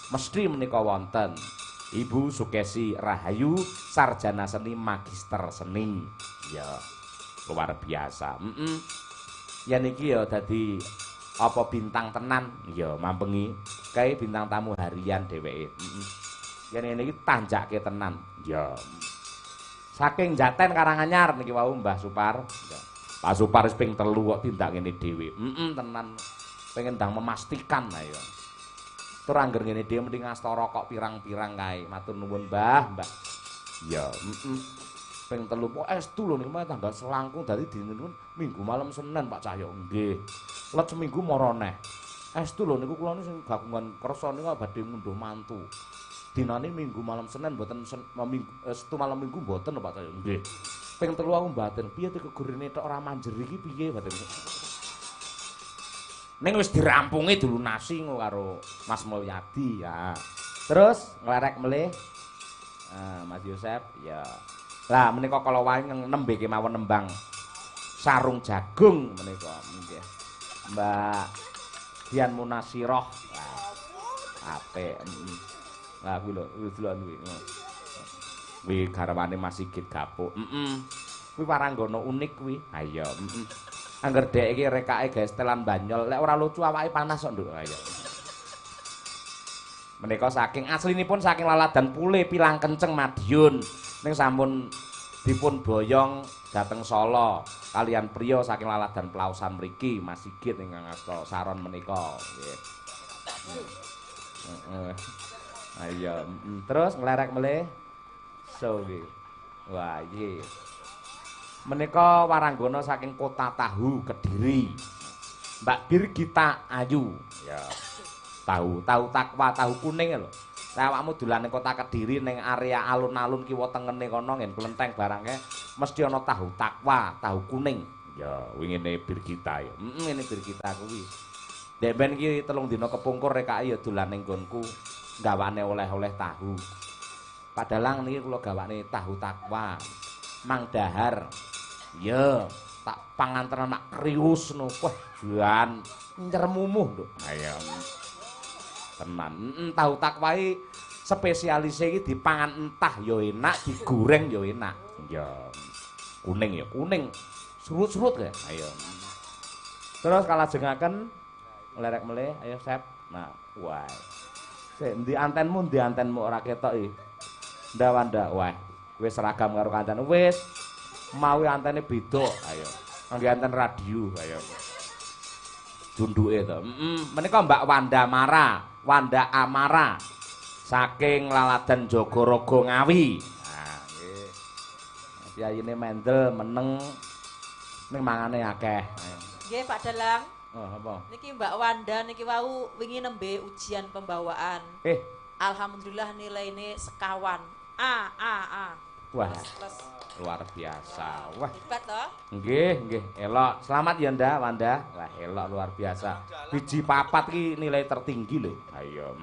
Mesti menika wonten Ibu Sukesi Rahayu, sarjana seni, magister seni. Ya, luar biasa. Yen iki ya dadi apa bintang tenan ya mampengi kae bintang tamu harian dheweke. Yen ngene iki tanjake tenan. Ya. Saking Jaten Karanganyar niki wau Mbah Supar. Ya. Pak Supar wis ping 3 kok tindak ngene dhewe. Tenan. Pengen ndang memastikan lah ya. Tur angger ngene dhewe mending ngasta rokok pirang-pirang kae. Matur nuwun Mbah, Mbah. Ya, Ping 3 kok estu lho niku tanggal selangkung dadi dinten Minggu malam Senin Pak Cahyo. Nggih. Let seminggu mara neh. Estu lho niku kula sing gagungan kersa niku badhe ngunduh mantu. Dinane Minggu malam Senin mboten Setu malam Minggu mboten lho Pak Cahyo. Nggih. Ping 3 aku mbatin, piye kegurine tok ora manjer iki piye batin. Ning wis dirampungi dilunasi ngo karo Mas Mulyadi ya. Terus nglerek melih Mas Yosep ya. Lah menika kala wae nembe kemawon nembang sarung jagung menika nggih. Mbak Dian Munasiroh. Apik. Lah kuwi lho, deloken kuwi. Kuwi garwane Mas Sigit Gapuk. Kuwi waranggana unik kuwi. Ha iya, Angger dhek iki rekake gawe setelan banyol, lek ora lucu awake panas kok, Nduk. Ha iya. Menika saking aslinipun saking Laladan Pule Pilang Kenceng Madiun. Ning sampun dipun boyong dhateng Solo kalian priya saking Laladan Plausan mriki Mas Sigit ingkang asta saron menika. Nggih. Heeh. Ayo, terus nglerek melih. So nggih. Wah, iki. Menika waranggana saking Kota Tahu Kediri. Mbak Birgita Ayu. Ya. Tahu, tahu takwa, tahu kuning lho. Awakmu dolan ning Kota Kediri ning area alun-alun kiwa tengene kono ngen klenteng barangke mesti ana tahu takwa, tahu kuning. Ya, wingine Birgita ya. Ngene Birgita kuwi. Dek ben iki 3 dina kepungkur rekake ya dolan ning nggonku gawane oleh-oleh tahu. Padalang niki kula gawane tahu takwa. Mang dahar. Ya, tak pangan tenan mak krius no. Wah, jan nyermumuh, Nduk. Ayo. Tenan. Tahu takwa iki spesialise iki dipangan entah ya enak, digoreng ya enak. Ya. Kuning ya, kuning. Surut-surut ya. Ayo. Terus kalajengaken nglerek melih, ayo Sep. Nah, wah. Sik endi antenmu ora ketok iki. Ndawanda, wah. Wis seragam karo kancane. Wis mawi antene beda, ayo. Ngangge anten radio, ayo. Junduke to. Menika Mbak Wanda Mara, Wanda Amara saking Laladan Jogorogo Ngawi. Nah, nggih. Piyayine mendel meneng ning mangane akeh. Nggih, Pak Dalang. Oh, apa? Niki Mbak Wanda niki wau wingi nembe ujian pembawaan. Alhamdulillah nilaine sekawan. A A A. Wah. Plus. Luar biasa. Wah. Hebat toh? Nggih, nggih, elok. Selamat ya Nda, Wanda. Wah, elok luar biasa. Biji papat ki nilai tertinggi lho. Ayo,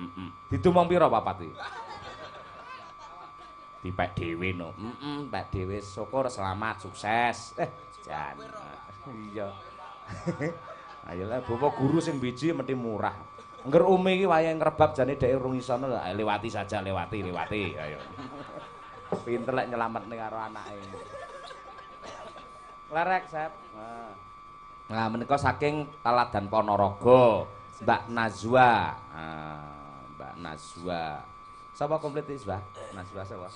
Ditumong pira papat iki? Dipek dhewe no. Pek dhewe syukur selamat sukses. Jan. Iya. Ayo lah bapak guru sing biji mesti murah. Angger Umi iki wayahe ngrebab jane dhek urung iso lho. Lewati saja, lewati, lewati. Ayo. Pinter lek nyelametne karo anake. Lerek, Sep. Nah, menika saking Laladan Ponorogo, Mbak Nazwa. Mbak Nazwa. Sapa komplit iki, Mbak? Nazwa sapa?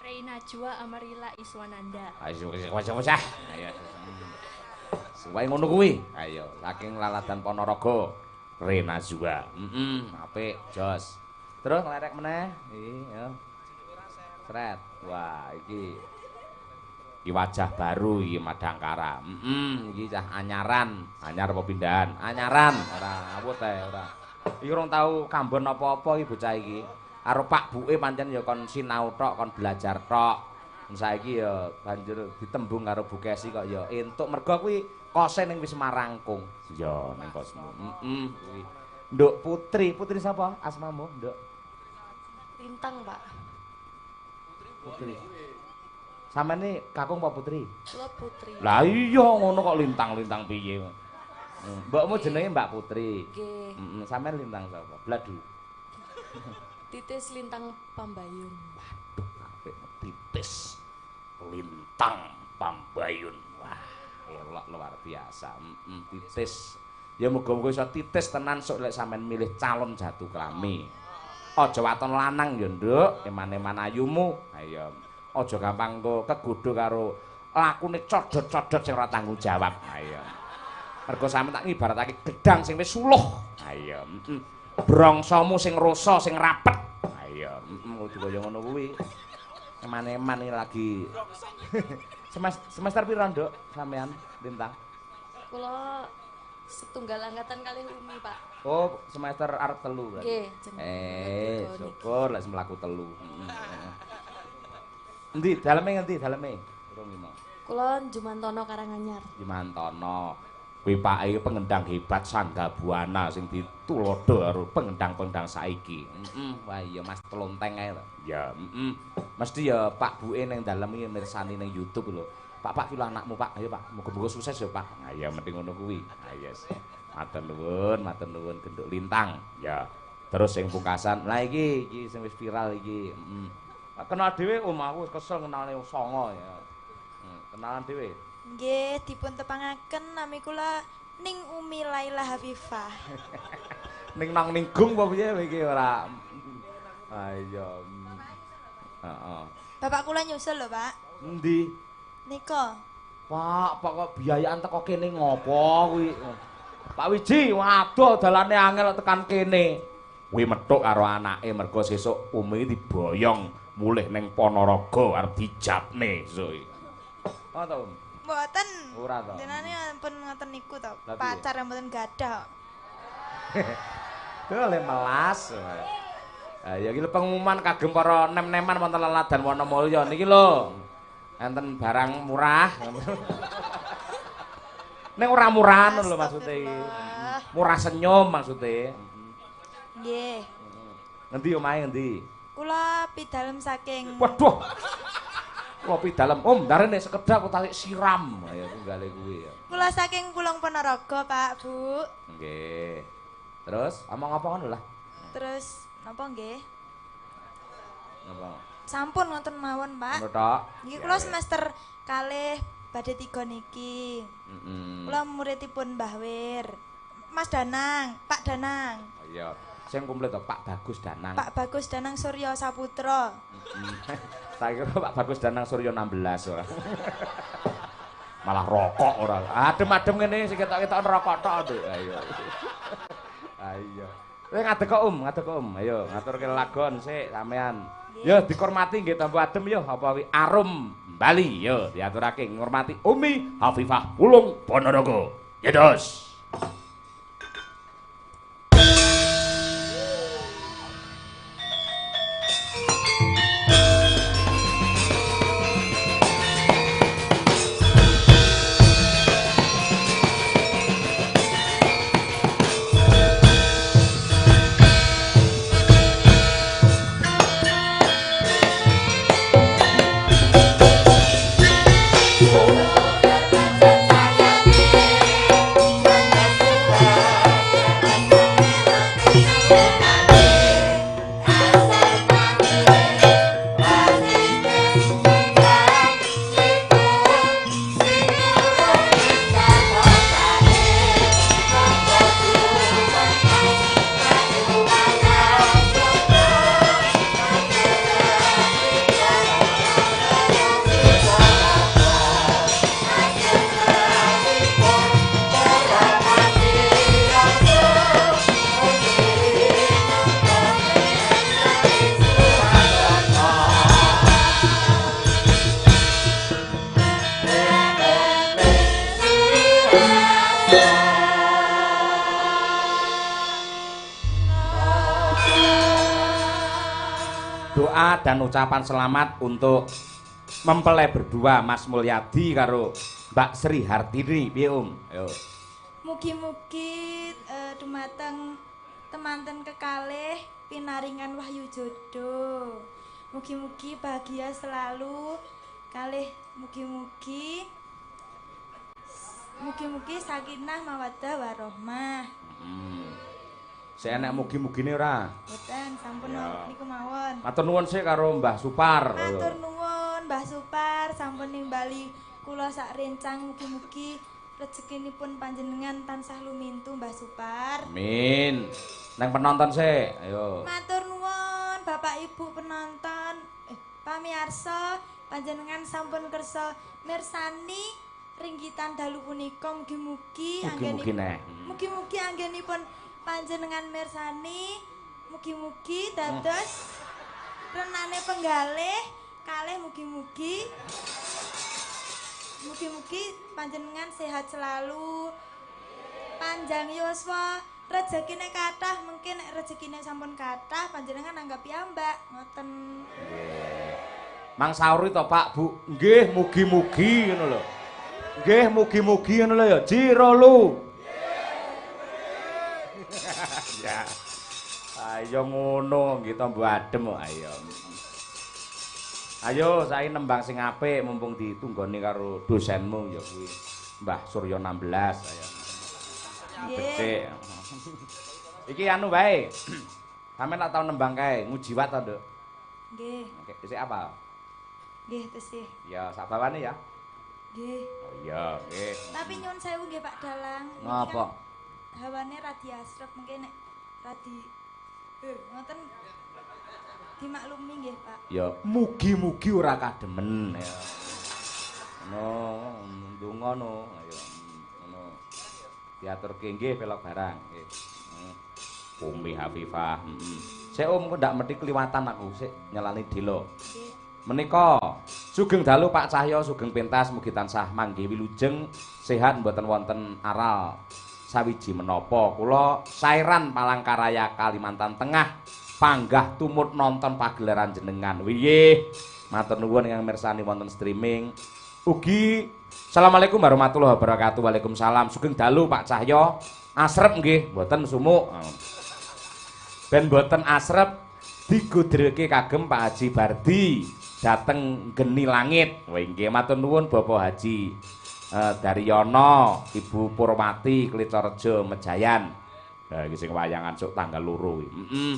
Reina Jua Amarilla Iswananda. Ayo wis wis. Ayo. Suwae ngono kuwi. Ayo, saking Laladan Ponorogo, Reina Jua. Apik, jos. Terus nglerek meneh. Iki ya. Sret. Wah, iki. Iki wajah baru iki Madangkara. Iki cah anyaran, anyar apa pindahan? Anyaran, ora ngawut ae ora. Iki urung tau kambon apa-apa iki bocah iki. Karo Pak Buke pancen ya kon sinau tok, kon belajar tok. Saiki ya banjur ditembung karo Bu Kesi kok ya entuk mergo kuwi kose ning Wisma Rangkung. Ya ning kosmu. Kuwi. Nduk Putri, Putri sapa asmamu, Nduk? Lintang, Pak. Putri. Sampeyan iki kakung apa putri? Kula putri. Lah iya ngono kok lintang-lintang piye. Mbokmu jenenge Mbak Putri. Nggih. Heeh, sampean Lintang sapa? Bladu. Titis Lintang Pambayun. Waduh, apik Titis Lintang Pambayun. Wah, elok luar biasa. Titis. Ya muga-muga iso titis tenan sok lek sampean milih calon jatuh klami. Aja waton lanang ya, Nduk, eman-eman ayumu. Ayo. Aja gampang engko kegodho karo lakune codot-codot sing ora tanggung jawab. Ayo. Mergo sampean tak ngibaratake gedang sing wis suluh. Ayo. Brongsomu sing rasa sing rapet. Ayo, kudu kaya ngono kuwi. Eman-eman iki lagi. Semester pira, Nduk, sampean Lintang? Kula setunggal angkatan kalih Umi, Pak. Oh, semester arep telu berarti. Nggih. Syukur lek mlaku telu. Endi daleme ngendi daleme? Urung lima. Kula Jumantono Karanganyar. Jumantono. Kuwi Pak iki pengendang hebat Sangga Buana sing ditulodo karo pengendang-pengendang saiki. Wah iya Mas Tlonteng ae lho. Ya, heeh. Mesti ya Pak Buke ning dalem iki mirsani ning YouTube lho. Pak, Pak ki lho anakmu, Pak. Ayo, Pak. Muga-muga sukses ya, Pak. Ayo mending ngono kuwi. Ayo. Matur nuwun Genduk Lintang. Ya. Terus sing pungkasan. Lah iki iki sing wis viral iki. Heeh. Kenal dhewe Om, aku wis kesel kenalne songo ya. Kenalan dhewe. Nggih, dipun tepangaken nami kula Ning Umi Laila Hafifah. Ning nang ninggung apa piye iki ora. Ayo. Heeh. Bapak kula nyusul lho, Pak. Endi? Nika. Pak, Pak kok biayaan teko kene ngopo kuwi? Pak Wiji, waduh dalane angel tekan kene. Kuwi methuk karo anake mergo sesuk Umi diboyong mulih ning Ponorogo arep dijabne sesuk iki. Oh to, Om? Mboten. Ora to. Jenenge ampun ngoten niku to. Pacar mboten gadah kok. Duh le melas. Ya iki pengumuman kagem para nem-neman wonten leladan Wonomulyo niki lho. Enten barang murah. Ning ora murahan lho maksude iki. Murah senyum maksude. Nggih. Ngendi omahe ngendi? Kula pidalem saking. Waduh. Kula pidalem. Om, ndarene sekedhap aku talik siram. Ya tunggale kuwi ya. Kula saking Pulung Ponorogo, Pak, Bu. Nggih. Terus omong apa ngono lah? Terus napa nggih? Napa? Sampun ngoten mawon, Pak. Ngono tok. Nggih kula semester kalih badhe 3 niki. Heeh. Kula muridipun Mbah Wir. Mas Danang, Pak Danang. Iya. Sing komplit to Pak Bagus Danang. Pak Bagus Danang Surya Saputra. Tak kira Pak Bagus Danang Surya 16 ora. Malah rokok ora. Adem-adem ngene sing ketok-ketokan rokok tok, Nduk. Ayo. Ayo. Kowe ngadeg kok, Om, ngadeg kok, Om. Ayo ngaturke lagon sik sampean. Yo dikormati nggih tampa adem yo apa wi Arum Bali yo diaturake ngormati Umi Hafifah Pulung Ponorogo. Yedos. Doa dan ucapan selamat untuk mempelai berdua Mas Mulyadi karo Mbak Sri Hartini. Piye Om? Ayo. Mugi-mugi dumateng temanten kekalih pinaringan wahyu jodoh. Mugi-mugi bahagia selalu kalih mugi-mugi Mugi-mugi sakinah mawaddah warahmah. Sik enek mugi-mugine ora? Mboten, sampun niku mawon. Matur nuwun sik karo Mbah Supar. Matur nuwun Mbah Supar sampun nimbali kula sak rencang, mugi-mugi rezekinipun panjenengan tansah lumintu Mbah Supar. Amin. Nang penonton sik, ayo. Matur nuwun Bapak Ibu penonton, pamirsa, panjenengan sampun kersa mirsani ringgitan dalu punika, mugi-mugi mugi-mugi anggenipun panjenengan mirsani, mugi-mugi dados renane penggalih kalih, mugi-mugi mugi-mugi panjenengan sehat selalu, panjang yuswa, rezekine kathah, mungkin nek rezekine sampun kathah panjenengan anggap piyambak ngoten. Nggih. Mang sauri to Pak Bu? Nggih, mugi-mugi ngono lho. Nggih, mugi-mugi ngono lho ya. Jirolu. Ya. Ayo ngono nggih tombo adem kok ayo. Ayo saiki nembang sing apik mumpung ditunggoni karo dosenmu ya kuwi Mbah Surya 16 ayo. Becik. Iki anu wae. Sampeyan tak tau nembang kae ngujiwat to, Nduk? Nggih. Oke, isih apal? Nggih, tesih. Ya, sak bawane ya. Nggih. Oh iya, nggih. Tapi nyuwun sewu nggih Pak Dalang. Ngapa? Hawane radi asrep mungkin nek radi ngoten dimaklumi nggih Pak. Ya mugi-mugi ora kademen ya. Ngono, ndonga no, ayo ngono. Diaturke nggih pelok barang nggih. Umi Hafifah. Heeh. Sik Om kok ndak mesti kliwatan aku sik nyelani delo. Nggih. Menika sugeng dalu Pak Cahyo, sugeng pentas, mugi tansah manggi wilujeng sehat mboten wonten aral sawiji menapa. Kula Sairan Palangkaraya Kalimantan Tengah panggah tumut nonton pagelaran jenengan. Wiyih, matur nuwun ingkang mirsani wonten streaming. Ugi assalamualaikum warahmatullahi wabarakatuh. Waalaikumsalam. Sugeng dalu Pak Cahyo. Asrep nggih, mboten sumuk. Ben mboten asrep digodreke kagem Pak Haji Bardi dhateng Geni Langit. Wah nggih matur nuwun Bapak Haji Daryono, Ibu Purwati Klicorejo Mejayan. Lah iki sing wayangan sok tanggal 2 kuwi. Heeh.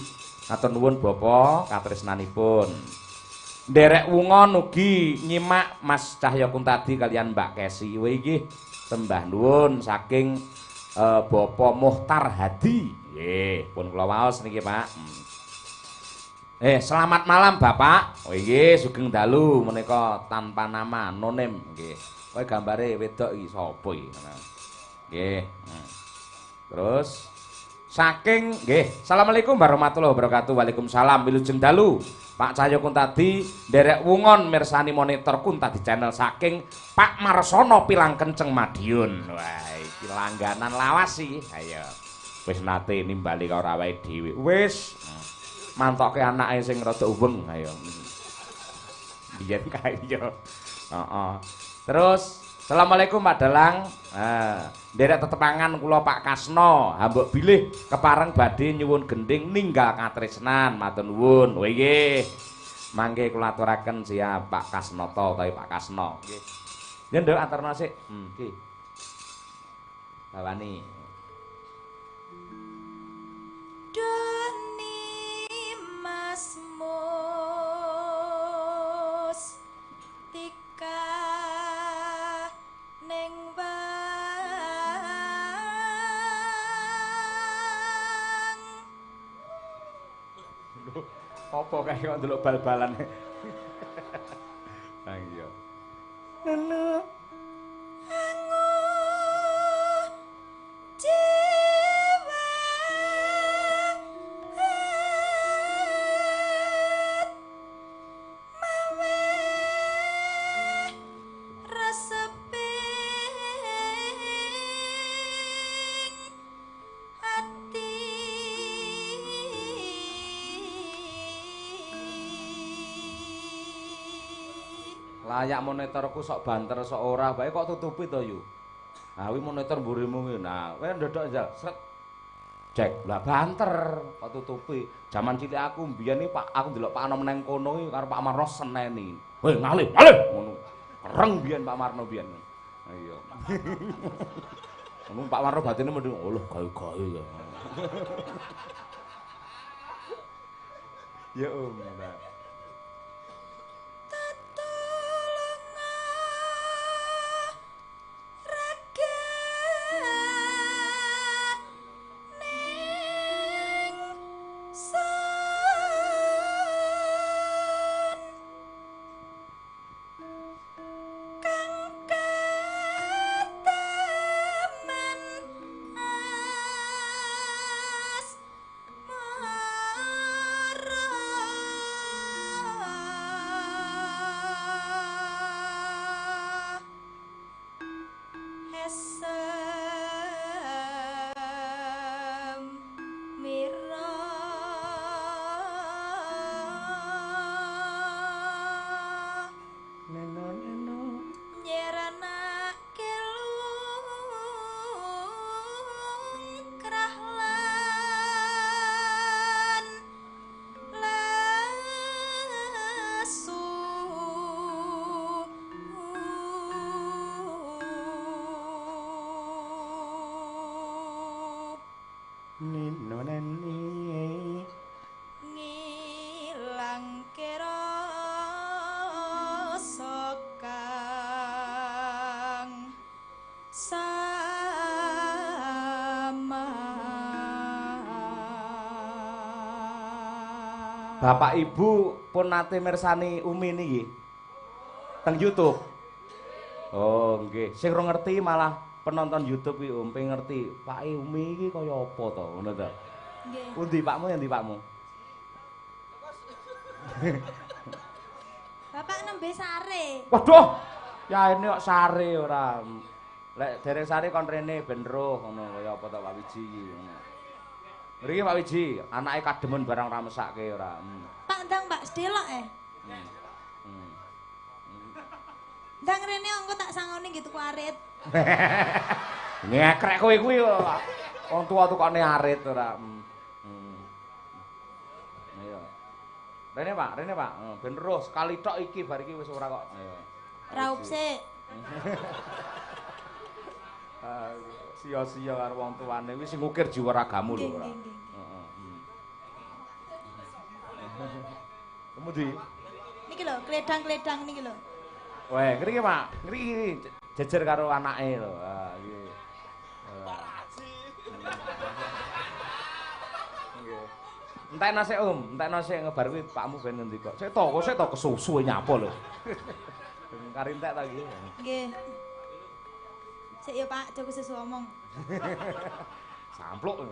Matur nuwun Bapak katresnanipun. Nderek wungon ugi nyimak Mas Cahyo Kuntadi kalian Mbak Kesi. Wah iki sembah nuwun saking Bapak Muhtar Hadi. Nggih, pun kula waos niki Pak. Selamat malam Bapak. Oh nggih, sugeng dalu menika tanpa nama, anonim nggih. Kowe gambare wedok iki sapa iki? Nggih. Terus saking nggih, assalamualaikum warahmatullahi wabarakatuh. Waalaikumsalam. Wilujeng dalu. Pak Cahyo Kuntadi nderek wungon mirsani monitor Kuntadi channel saking Pak Marsono Pilang Kenceng Madiun. Wah, iki langganan lawas iki. Ayo. Wis nate nimbali karo awake dhewe. Wis mantoke anake sing rada uweng ayo. Biyen kae yo. Heeh. Terus assalamualaikum Pak Dalang. Nderek tetepangan kula Pak Kasno, hambuk bilih kepareng badhe nyuwun gendhing ninggal katresnan. Matur nuwun. Oh nggih. Mangke kula aturaken siap Pak Kasnoto utawi Pak Kasno. Nggih. Yen nduk aturna sik. Iki. Bawani. Doni Mas Mus tika ning wang apa kae kok ndelok bal-balan. Ha iya. Lho. Layak monitorku sok banter sok ora bae kok tutupi to yu. Ha kuwi monitor mburimu kuwi. Nah, kowe ndodok njal sret. Cek, lah banter kok tutupi. Jaman cilik aku mbiyen iki Pak aku ndelok Pak Anom nang kono iki karo Pak Marno seneni. Weh ngalih, ngalih ngono. Kereng biyen Pak Marno biyen. Iya. Ngomong Pak Warno batine mending oh lho gawe-gawe ya. Ya Om. Bapak Ibu pun nate mirsani Umi niki teng YouTube. Oh nggih, sing ora ngerti malah penonton YouTube iki Om pengen ngerti Pak Umi iki kaya apa to ngono to. Nggih. Pundi Pakmu yang ndi Pakmu? Bapak nembe sare. Waduh. Ya ini kok sare ora. Lek dereng sare kon rene ben roh ngono kaya apa to Pak Wiji iki ngono. Mriki Pak Wiji, anake kademen barang ra mesake ora. Pak ndang Pak sedelok eh. Ndang rene engko tak sangoni nggih tuku arit. Ngekrek kowe kuwi wong tuwa tukone arit ora. Ayo. Rene Pak, rene Pak. Ben roh sekali tok iki bar iki wis ora kok. Ayo. Raup sik. Sia-sia karo wong tuane kuwi sing ngukir jiwa ragamu lho ora. Heeh. Kemudi. Niki lho, kledang-kledang niki lho. Weh, ngriki Pak, ngriki jejer karo anake lho. Ha iki. Nggih. Entekno sik Om, entekno sik ngebar kuwi pakmu ben ngendi kok. Sik to, kok sik to kesusu nyapa lho. Kari entek ta iki. Nggih. Sik ya Pak, aja kesusu omong. Sampluk.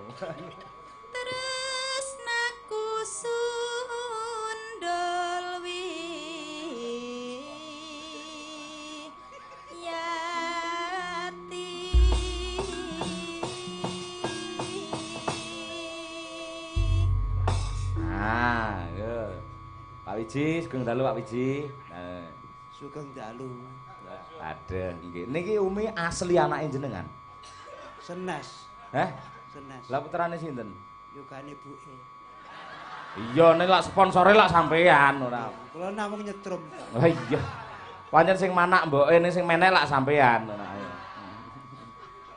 Tresnaku sundul wiyati. Ah, yo. Pak Wiji, sugeng dalu Pak Wiji. Nah, sugeng dalu. Aduh, nggih. Niki Umi asli anake jenengan? Senes. Heh? Senes. Lah putrane sinten? Yogane buke. Iya, nek lak sponsore lak sampean ora. Kula namung nyetrum. Lah iya. Pancen sing manak mboke ning sing menek lak sampean ora.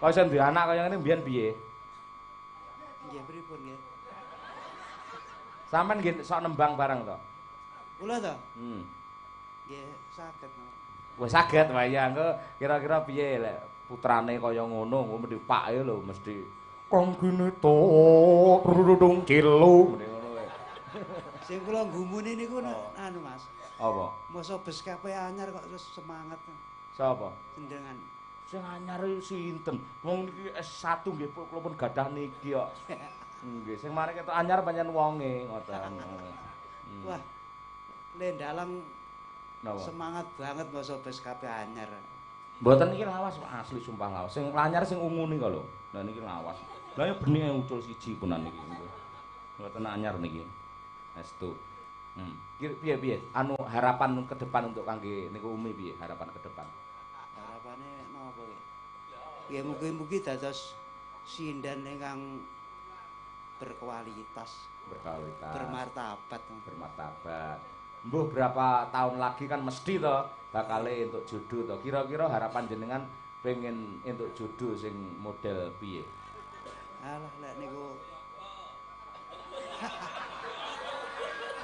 Kok iso duwe anak kaya ngene mbiyen piye? Nggih pripun nggih? Sampeyan nggih sok nembang barang to? Kula to? Nggih saged. Wis saged wae ya engko kira-kira piye lek putrane kaya ngono engko mesti pake lho mesti kong gene to rudung cilu mesti ngono kae. Sing kula nggumune niku anu Mas. Apa? Mosok bes kabeh anyar kok terus semangat. Sapa? Jenengan. Sing anyar sinten? Wong niki S1 nggih kula pun gadah niki kok. Nggih, sing mari ketok anyar pancen wonge ngoten. Wah. Lendalang napa? Semangat banget mosok bes kabeh anyar. Mboten iki lawas asli sumpah lawas. Sing anyar sing ungu nika lho. Lah niki lawas. Lah ya benike ucul siji punan niki. Mboten anyar niki. Estu. Piye-piye anu harapan ke depan untuk kangge niku Umi piye harapan ke depan? Harapane napa nggih? Ya mugi-mugi dados sinden ingkang berkualitas, berkualitas, bermartabat, bermartabat. Mbuh berapa tahun lagi kan mesti to bakale entuk jodoh to. Kira-kira harapan jenengan Pengen entuk jodoh sing model piye? Alah lek niku.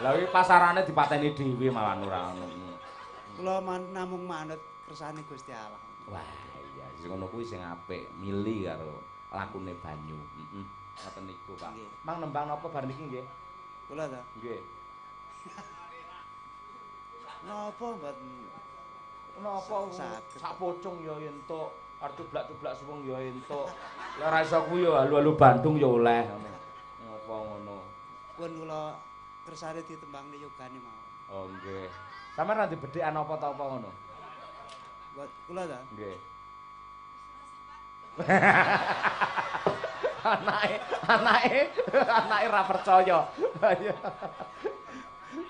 Lah iki pasarane dipateni dhewe malah ora ngono. Kula namung manut kersane Gusti Allah. Wah, iya sing ngono kuwi sing apik, mili karo lakune banyu. Heeh. Ngoten niku, Pak. Mang nembang napa bar niki nggih? Kula ta? Nggih. Napa mboten? Napa sak pocong ya entuk, arep cublak-cublak suwung ya entuk. Lah ora iso kuwi ya halu-halu Bandung ya oleh ngono. Napa ngono? Pun kula kersane ditembangne yogane mawon. Oh nggih. Sampeyan ra dibedhekan apa ta apa ngono? Buat kula ta? Nggih. Anake ra percaya.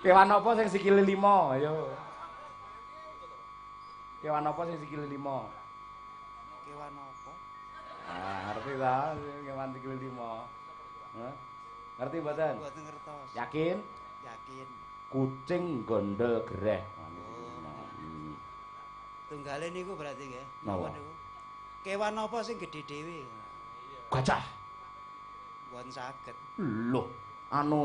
Kewan apa sing sikile 5? Ayo. Kewan apa sing sikile 5? Kewan apa? Ah, ngerti ta kewan sikile 5. Hah? Ngerti mboten? Mboten ngertos. Yakin? Yakin. Kucing gondol gereh. Oh. Tunggale niku berarti nggih. Napa niku? Kewan apa sing gedhe dhewe? Gajah. Mboten saged. Loh, anu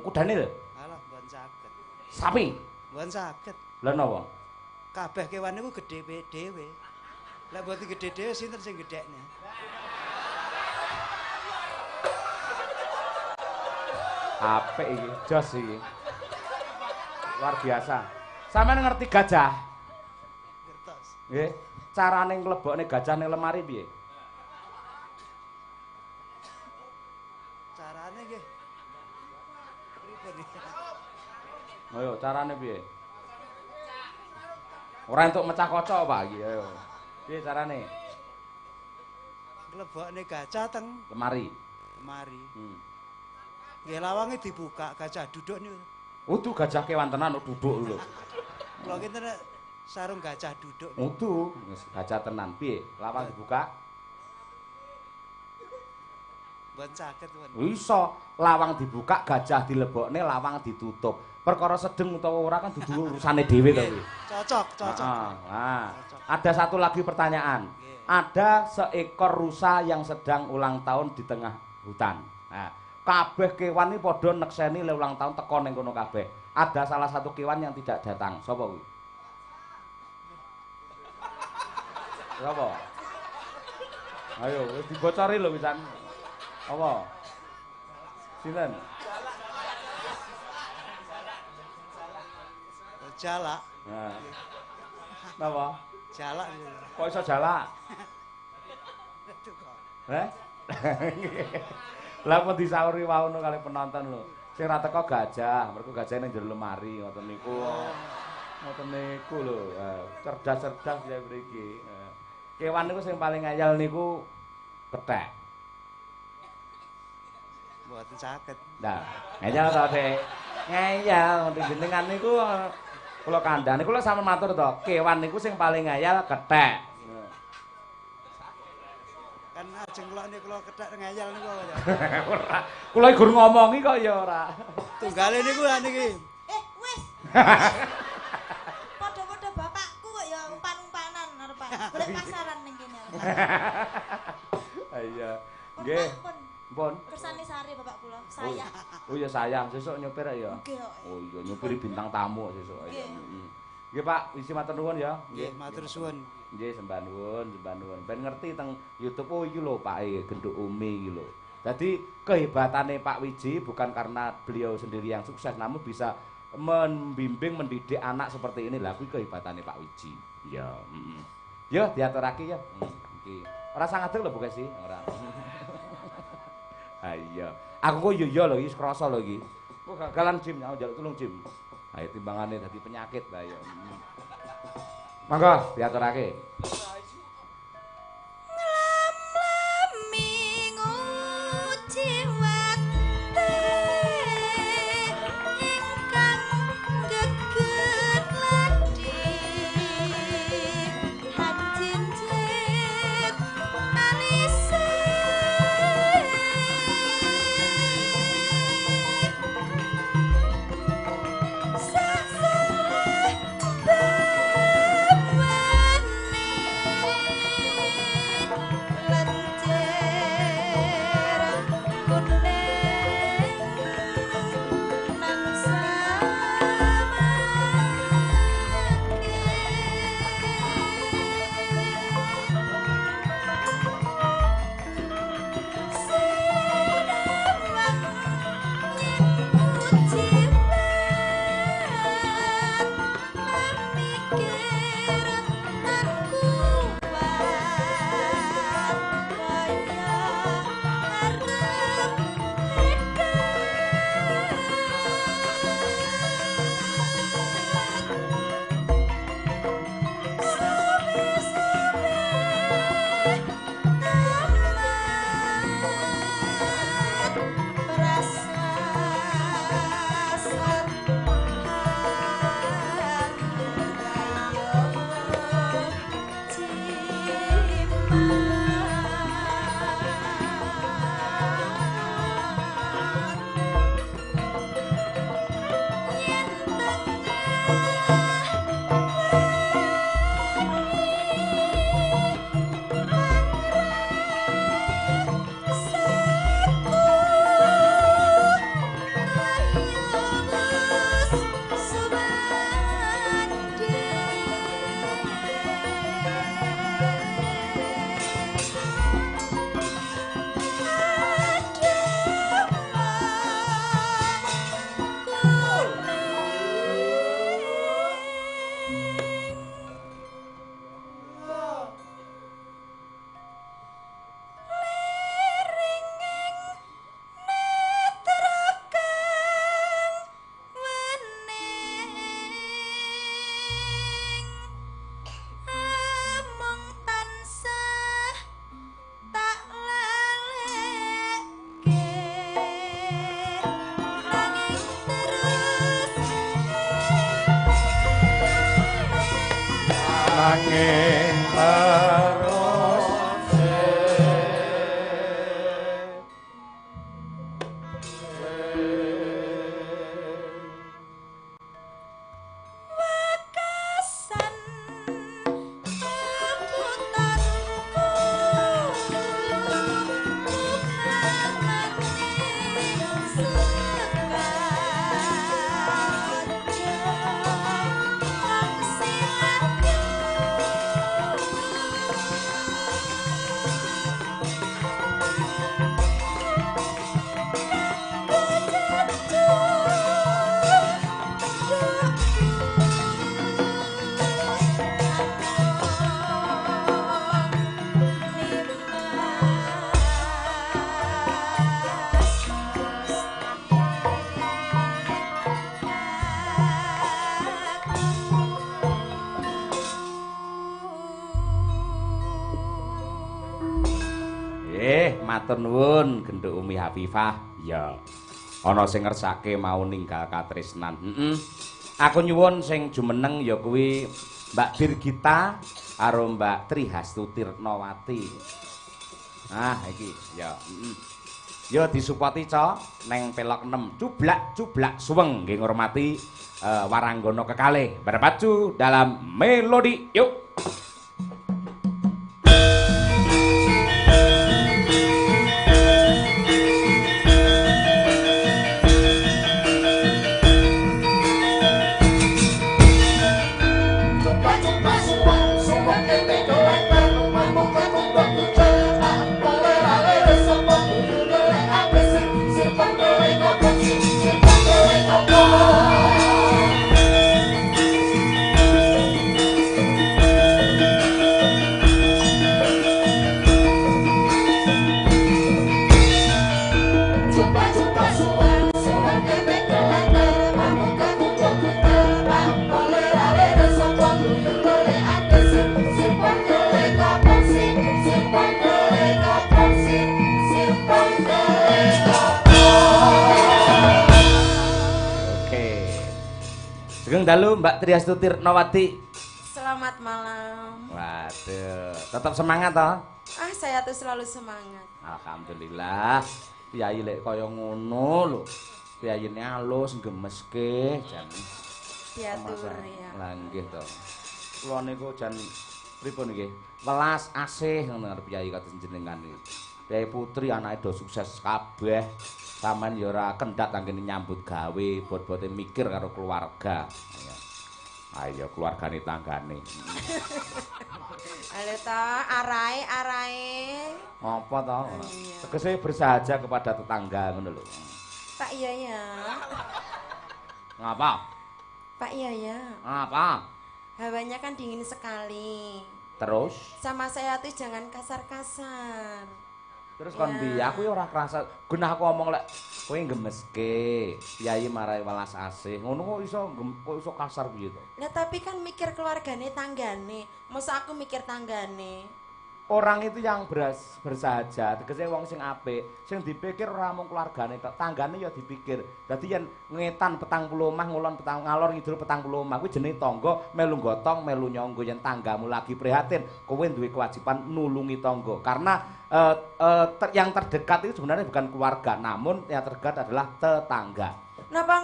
kudane lho. Alah mboten saged. Sapi. Mboten saged. Lha napa? Kabeh kewan niku gedhe dhewe. Lah mboten gedhe dhewe sinten sing gedhekne? Apik iki, jos iki. Luar biasa. Sampeyan ngerti gajah? Ngertos. Nggih. Carane nglebokne gajah ning lemari piye? Carane nggih. Pripun iki? Ayo, carane piye? Ora entuk mecah kaca, Pak iki. Ayo. Piye carane? Nglebokne gajah teng lemari. Lemari. Nggih lawange dibuka, gajah duduk niku. Udu gajah kewan tenan kok duduk lho. Kula kinten sarung gajah duduk. Udu gajah tenan piye? Lawang dibuka. Mboten saged pun. Iso, lawang dibuka, gajah dilebokne, lawang ditutup. Perkara sedeng utawa ora kan dudu urusane dhewe to kuwi. Cocok, cocok. Nah, ada satu lagi pertanyaan. Ada seekor rusa yang sedang ulang tahun di tengah hutan. Nah, kabeh kewan iki padha nekseni le ulang tahun teko ning kono kabeh. Ada salah satu kewan yang tidak datang. Sapa kuwi? Sapa? Ayo, wis dibocori lho pisan. Apa? Sinten? Jalak. Nah. Napa? Jalak. Kok iso jalak? Heh? Lah pun disauri wau no kali penonton lho. Sing ra teko gajah, mergo gajah ning jero lemari ngoten niku. Ngoten niku lho, cerdas-cerdas ya mriki. Kewan niku sing paling ngayal niku kethek. Mboten saged. Nah, ngayal to, Dik. Ngayal ngoten jenengan niku kula kandhane kula sampeyan matur to, kewan niku sing paling ngayal kethek. Kan ajeng kula niku kula kethek ngayal niku apa ya? Ora. Kula iki gur ngomongi kok ya ora. Tunggale niku lha niki. Wis. Padha-padha bapakku kok ya umpan-umpanan arepan. Golek pasaran ning kene. Iya. Nggih. Pun. Kersane sare bapak kula, saya. Oh iya sayang, sesuk nyopir ya. Oh iya nyopiri bintang tamu sesuk ya. Nggih Pak, isi matur nuwun ya. Nggih, matur suwun. Nggih, sembah nuwun, sembah nuwun. Ben ngerti teng YouTube, oh iki lho Pak Genduk Umi iki lho. Dadi kehebatane Pak Wiji bukan karena beliau sendiri yang sukses, namun bisa membimbing, mendidik anak seperti ini. Lah kuwi kehebatane Pak Wiji. Iya, heeh. Yo diaturake ya. Iki. Ora sangat lho Bu Kesi, ora. Ha iya. Aku kok yo yo lho iki krasa lho iki. Kok gagalan Jim, aku njaluk tulung Jim. Ayo timbangane dadi penyakit lah ya. Monggo diaturake. Nglam-lami nguji wate ingkang geget ladi hajincit manise sasalah bawane. Angin terus Wekasan peputarku Matur nuwun genduk Umi Hafifah. Ya. Ana sing ngersake mau ninggal katresnan. Heeh. Aku nyuwun sing jumeneng ya kuwi Mbak Birgita karo Mbak Trihastuti Retnawati. Ah iki ya, heeh. Ya disupati ca neng pelok 6 cublak-cublak suweng nggih ngurmati waranggana kekalih. Berpacu dalam melodi. Yuk. Sugeng dalu Mbak Triastuti Retnawati. Selamat malam. Waduh, tetap semangat toh? Ah, saya tuh selalu semangat. Alhamdulillah. Piyayi lek kaya ngono lho. Piyayine alus gemeske jan. Diatur ya. Lah nggih to. Kula niku jan pripun nggih? Welas asih ngono karo piyayi kados jenengan iki. Piyayi putri anake do sukses kabeh. Sampeyan ya ora kendhat anggene nyambut gawe, bot-bote mikir karo keluarga. Ayo. Ayo keluargane tanggane. Ale ta, arae. Apa to? Tegese bersahaja kepada tetangga ngono lho. Pak iya ya. Ngapa? Pak iya ya. Ngapa? Hawanya kan dingin sekali. Terus? Sama saya tuh jangan kasar-kasar. Terus kon piye? Aku ya ora krasa. Genah aku omong lek kowe gemeske, piyayi marai welas asih. Ngono kok iso kok iso kasar piye to? Lah tapi kan mikir keluargane tanggane. Masa aku mikir tanggane? Orang itu yang bersahaja, tegese wong sing apik, sing dipikir ora mung keluargane tok, tanggane ya dipikir. Dadi yen ngetan 40 omah, ngulon petang ngalor ngidul 40 omah, kuwi jenenge tangga, melu gotong, melu nyangga. Yen tanggamu lagi prihatin, kowe duwe kewajiban nulungi tangga. Karena yang terdekat itu sebenarnya bukan keluarga, namun yang terdekat adalah tetangga. Napa